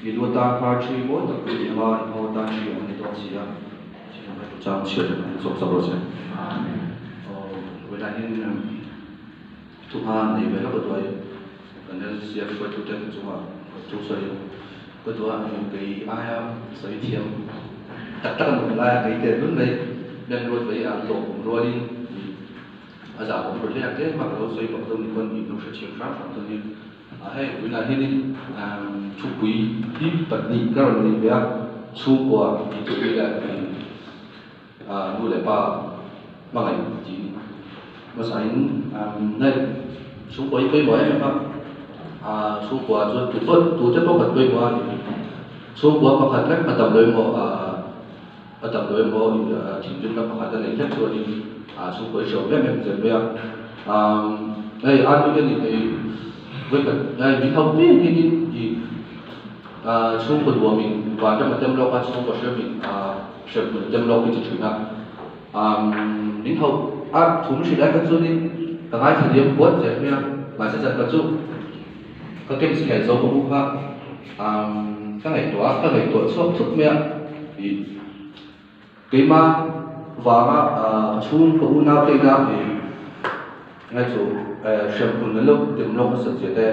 I lu atan hmar ṭhi mawi tak pui eng a, i hmawr atan ṭhi ang a ni dawn si a, thil ang hei chang chhiat ang zawk zawk rawh se. Aw, vawiinah hian thuhma nei ve lawk a duai kan LCF hruaitute chungah thu sawi ka duh a, kei aia sawi thiam tak tak an awm lai a, kei te hlun mai mem ruat vei an tlawm awm rualin a zah awm ru hle a, tlem a ka lo sawi bawk dawn ni pawn in lo hrethiam hram hram dawn nia. Hei tunah hianin thupui hi pahnih ka rawn nei ve a, chhungkua tih thupui leh nu leh pa hmangaih tih a ni. Hmasain hei chhungkua hi pawimawh em em a, chhungkua chuan tu pawh tute pawh kan pawimawh a ni. Chhungkua pakhat lek a damlo emaw a damlo emaw thinrimna pakhat a neih hlek chuanin chhungkua hi hreawm em em zel mai a. Hei a nu hianin hei vawikhat hei min ho piang hianin ih chhungkaw nuamin vanram a tem lawk a, chhungkaw hremin hremhmun a tem lawk hi chi thin a. Min ho a thu min hrilh ai kha chuanin ka ngaithla liam puat zel mai a, mahse zan khat chu ka games khel zo ka hmu kha ka ngaihtuah a, ka ngaihtuah chhuak thut mai a ih keimah vanga ka chhung ka unau te ina ih ngai chu hremhmun an lo tem lawk nasa zia te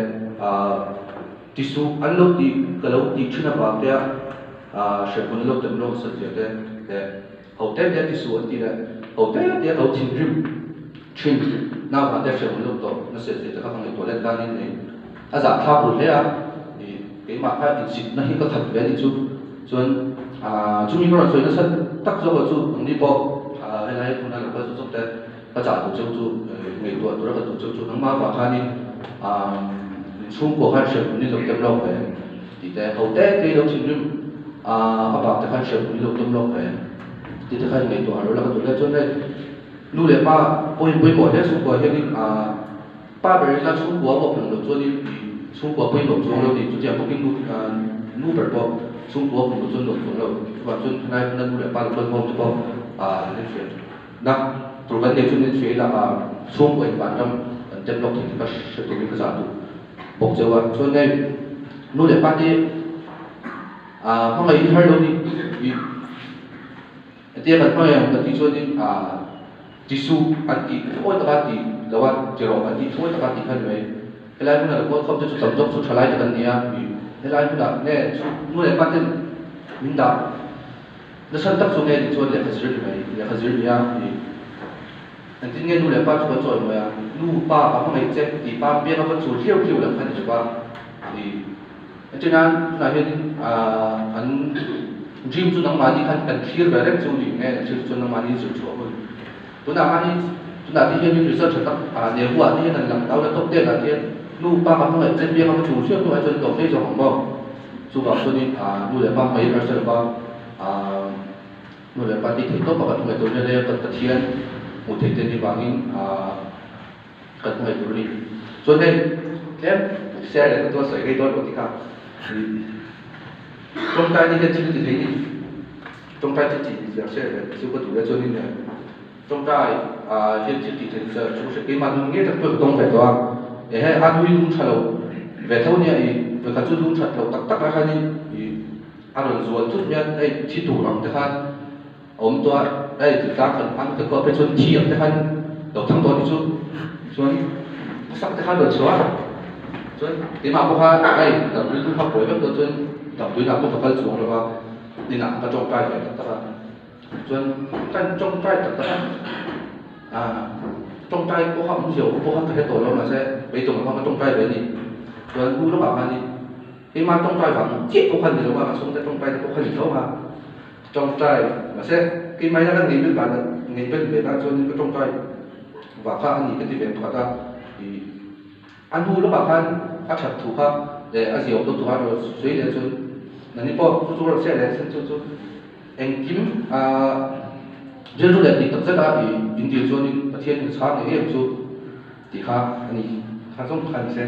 tisu an lo tih ka lo tih thin avang te a hremhmun an lo tem lawk nasa zia te leh Ho te te ti suh an ti leh ho te te ka lo thinrim thin naupang te hriat lo tawh nasa zia te kha ka ngaihtuah let danin nei a zahthlak ru hle a ih keimah kha insitna hi ka khat ve a ni chu chuan ah chumi ka rawn sawi nasa tak zawk ah chu engni pawh ah helai hmuna lo kal zawk zawk te ka chah duh cheu chu ngaihtuah tura ka duh cheu chu nangmah avang khanin ah inchhungkua khan hriat hmunin lo tem lawk ve tih te ho te te lo thinrim ah a bak te khan hriat hmunin lo tem lawk ve tih te khan ngaihtuah a lo la ka duh hle chuan hei nu leh pa pawhin pawimawh hle chhungkua hianin ah pa ber ina chhungkua a bawk lang loh chuanin ih chhungkua pawimawh chuang lo ni chutiang bawkin nu ah nu ber pawh chhungkua a bawk loh chuan nuam chuang lo chuvang chuan helai hmuna nu leh pa lo kal khawm te pawh ah an inhriat Na tur kan nei chu min hria ila a chhungkaw in vanram kan tem lawk thei tih ka hre turin ka zah duh bawk cheu a. Chuan hei nu leh pa te hmangaih hi har lo ni ih hetia kan hmangaih ang kan tih chuanin ti suh an tih thuawi taka tih lo a ti rawh an tih thuawi taka tih kha ni mai. Helai hmunah lo kawlkhawm te chu tam zawk chu thalai te kan ni a ih helai hmunah nge nu leh pa ten min dah. Nasa tak chu nge ni chuan lehkha zir ni mai, lehkha zir nia i engtin nge nu leh pa chu kan chawi mawi a, nu pa ka hmangaih che tih pa biak a va chul hliau hliau loh kha ni chawp a i entir nan tunah hianin aah an dream chu nangmahni khan kan thlir ve reng chu ni nge an thlir chu chuan nangmahni zir chhuah hun tunah khanin tunah te hianin result tha tak ah nehu ah te hian an lang tau la top ten ah te hian nu pa ka hmangaih che biak a va chul hliau hliau ai chuan tlawm hle zawk ang maw chuvang chuanin aah nu leh pa hmangaih harsa lo va. Aaa nu leh pa tih theih tawp a kan hmangaih tur nia kan Pathian hmuh theih te nih vangin aaa kan hmangaih tur a ni. Chuan hei tlem share leh ka tua sawi rei dawn lo tih kha tawngtai ni hian thil ti thei ni tawngtai thil tih zia share leh chu ka duh le chuanin tawngtai aaa hian thil tih theih zia chu ka hria keimah nun ngei tak pawh ka tawng ve tawh a ehe a nui lung tha lo ve tho nia ih vawikhat chu lung that loh tak tak ah khanin ih. A rawn zual thut hian hei thi tur ang te khan a awm tawh a, hei ti tlang kan an te khuap phei chuan thi ang te khan lo thang tawh a ni chu, chuan sak te khan rawn chhuah a, chuan keimah pawh kha hei dam rilru kha buai vek tawh chuan damdawiinah pawh ka kal chuang lo va, inah ka tawngtai ve tak tak a, chuan ka tawngtai tak tak a, ah tawngtai pawh kha awmzia awm pawh kha ka hre tawh lo mahse beidawng ang khan ka tawngtai ve a ni, chuan hnu lawkah khanin. Keimah tawngtai vang chiah pawh kha ni lo a, ka chhungte tawngtai te pawh kha ni tho a, tawngtai mahse keimah ina ka ngei vel dan ngei vel ve dan chuanin ka tawngtai vang kha a ni ka ti ve pakhat a, ih a hnu lawkah khan a that thu kha leh a ziaawm deuh thu kha a rawn sawi leh chuan nani pawh chu chu rawn hriat leh sen chu chu engkim ah rilru leh tih tak zet a ih in dil chuanin Pathianin a chhang ngei em chu tih kha a ni kha zawng kha ni se.